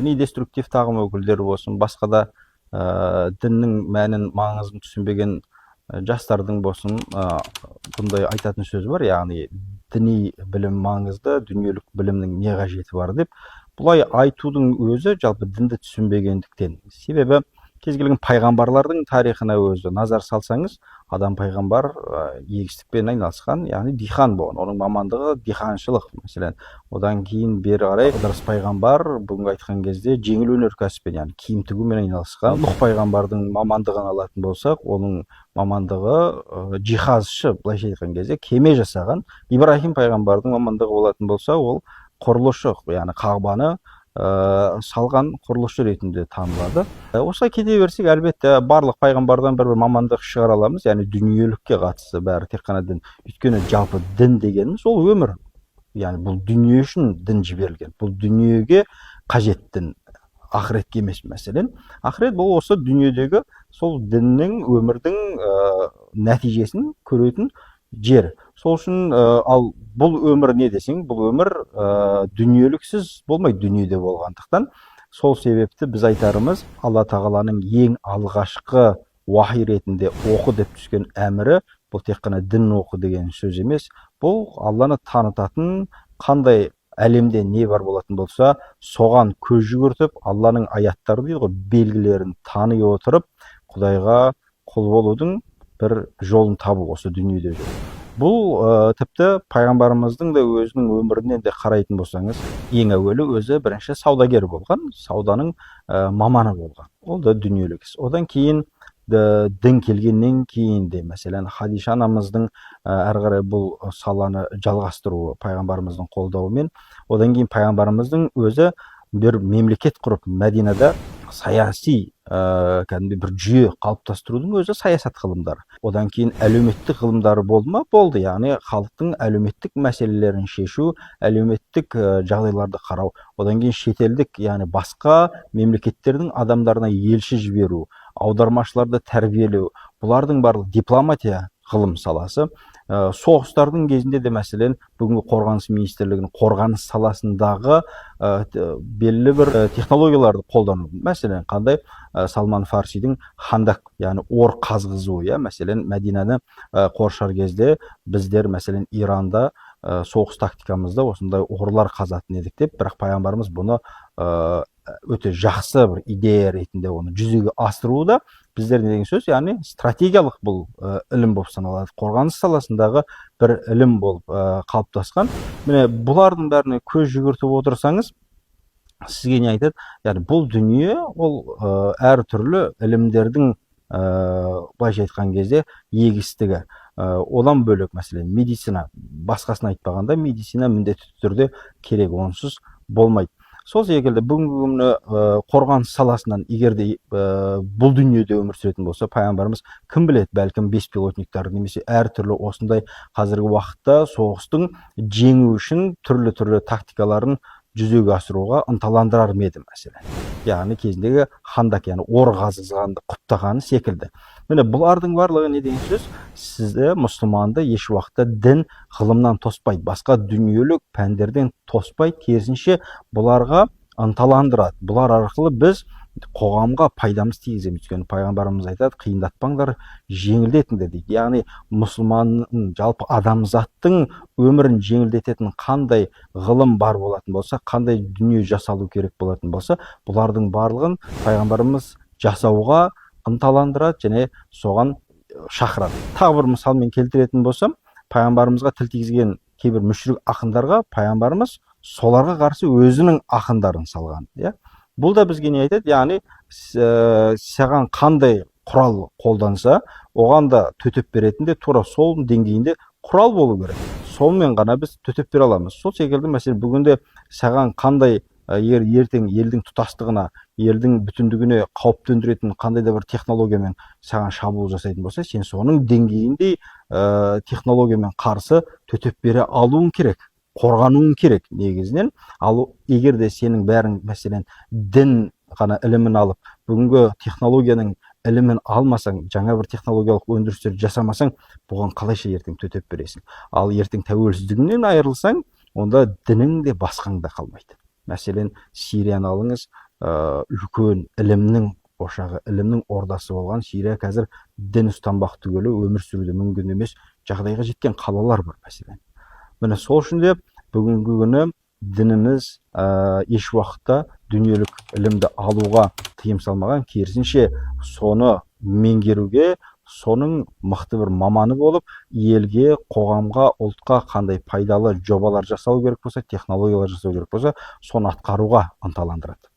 Діни деструктивті ағым өкілдері болсын, басқа да діннің мәнін, маңызын түсінбеген жастардың болсын, бұндай айтатын сөзі бар, яғни діни білім маңызды, дүниелік білімнің не қажеті бар деп. Бұлай айтудың өзі жалпы дінді түсінбегендіктен. Себебі кез келген пайғамбарлардың тарихына өзі назар салсаңыз, Адам пайғамбар егістікпен айналысқан, яғни дихан болған, оның мамандығы диханшылық, мәселен. Одан кейін бері қарай Ыдырыс пайғамбар, бүгінгі айтқан кезде, жеңіл өнеркәсіппен, яғни киім тігумен айналысқан. Нұх пайғамбардың мамандығын алатын болсақ, оның мамандығы жиһазшы, былайша айтқан кезде, кеме жасаған. Ибраһим пайғамбардың мамандығы болатын болса, ол құрылысшы, яғни Қағбаны салған құрылысшы ретінде танылады. Осылай кете берсек, әлбетте, барлық пайғамбардан бір бір мамандық шығара аламыз, яғни дүниелікке қатысты бәрі тек қана дін. Өйткені жалпы дін дегеніміз ол өмір, яғни бұл дүние үшін дін жіберілген, бұл дүниеге қажет дін, ақыретке емес. Мәселен, ақырет бұл осы дүниедегі сол діннің, өмірдің нәтижесін көретін жер. Сол үшін ал бұл өмір не десең, бұл өмір дүниеліксіз болмайды, дүниеде болғандықтан. Сол себепті біз айтарымыз, Алла тағаланың ең алғашқы уахи ретінде оқы деп түскен әмірі бұл тек қана дін оқы деген сөз емес, бұл Алланы танытатын, қандай әлемде не бар болатын болса, соған көз жүгіртіп, Алланың аяттары дейді ғой, белгілерін тани отырып, Құдайға құл болудың бір жолын табу осы дүниеде жүріп. Бұл тіпті пайғамбарымыздың да өзінің өмірінен де қарайтын болсаңыз, ең әуелі өзі бірінші саудагер болған, сауданың маманы болған, ол да дүниелік іс. Одан кейін дін келгеннен кейін де, мәселен, Хадиша анамыздың әрі қарай бұл саланы жалғастыруы пайғамбарымыздың қолдауымен, одан кейін пайғамбарымыздың өзі бір мемлекет құрып, Мәдинада саяси кәдімгідей бір жүйе қалыптастырудың өзі саясат ғылымдары. Одан кейін әлеуметтік ғылымдары болды ма? Болды, яғни халықтың әлеуметтік мәселелерін шешу, әлеуметтік жағдайларды қарау. Одан кейін шетелдік, яғни басқа мемлекеттердің адамдарына елші жіберу, аудармашыларды тәрбиелеу, бұлардың барлығы дипломатия ғылым саласы. Соғыстардың кезінде де, мәселен, бүгінгі қорғаныс министрлігінің қорғаныс саласындағы белгілі бір технологияларды қолдану, мәселен, қандай Салман Фарсидің хандак, яғни ор қазғызуы, иә. Мәселен, Мәдинаны қоршар кезде біздер, мәселен, Иранда соғыс тактикамызда осындай орлар қазатын едік деп, бірақ пайғамбарымыз бұны өте жақсы бір идея ретінде оны жүзеге асыруда біздер не деген сөз, яғни стратегиялық бұл ілім болып саналады, қорғаныс саласындағы бір ілім болып қалыптасқан. Міне, бұлардың бәріне көз жүгіртіп отырсаңыз, сізге не айтады? Яғни бұл дүние ол әртүрлі ілімдердің былайша айтқан кезде егістігі. Одан бөлек, мәселен, медицина, басқасын айтпағанда, медицина міндетті түрде керек, онсыз болмайды. Сол секілді бүгінгі күні қорғаныс саласынан егер де бұл дүниеде өмір сүретін болса пайғамбарымыз, кім біледі, бәлкім, беспилотниктар немесе әртүрлі осындай қазіргі уақытта соғыстың жеңу үшін түрлі түрлі тактикаларын жүзеге асыруға ынталандырар ма еді, мәселен, яғни кезіндегі хандак, яғни ор қазғызғанды құптағаны секілді. Міне, бұлардың барлығы не деген сөз? Сізді, мұсылманды, еш уақытта дін ғылымнан тоспайды, басқа дүниелік пәндерден тоспайды, керісінше, бұларға ынталандырады. Бұлар арқылы біз қоғамға пайдамыз тигіземіз. Өйткені пайғамбарымыз айтады: «Қиындатпаңдар, жеңілдетіңдер», – дейді. Яғни мұсылманның, жалпы адамзаттың өмірін жеңілдететін қандай ғылым бар болатын болса, қандай дүние жасалу керек болатын болса, бұлардың барлығын пайғамбарымыз жасауға ынталандырады және соған шақырады. Тағы бір мысалмен келтіретін болсам, пайғамбарымызға тіл тигізген кейбір мүшрик ақындарға пайғамбарымыз соларға қарсы өзінің ақындарын салған, иә. Бұл да бізге не айтады? Яғни саған қандай құрал қолданса, оған да төтеп беретін де тура сол деңгейінде құрал болу керек, сонымен ғана біз төтеп бере аламыз. Сол секілді, мәселен, бүгінде саған қандай егер ертең елдің тұтастығына, елдің бүтіндігіне қауіп төндіретін қандай да бір технологиямен саған шабуыл жасайтын болса, сен соның деңгейіндей технологиямен қарсы төтеп бере алуың керек, қорғануың керек негізінен. Ал егер де сенің бәрің, мәселен, дін ғана ілімін алып, бүгінгі технологияның ілімін алмасаң, жаңа бір технологиялық өндірістер жасамасаң, бұған қалайша ертең төтеп бересің? Ал ертең тәуелсіздігіңнен айырылсаң, онда дінің де, басқаң да қалмайды. Мәселен, Сирияны алыңыз. Үлкен ілімнің ошағы, ілімнің ордасы болған Сирия қазір дін ұстанбақ түгелі өмір сүруде мүмкін емес жағдайға жеткен қалалар бар, мәселен. Міне, сол үшін де бүгінгі күні дініміз еш уақытта дүниелік ілімді алуға тыйым салмаған, керісінше, соны меңгеруге, соның мықты бір маманы болып, елге, қоғамға, ұлтқа қандай пайдалы жобалар жасау керек болса, технологиялар жасау керек болса, соны атқаруға ынталандырады.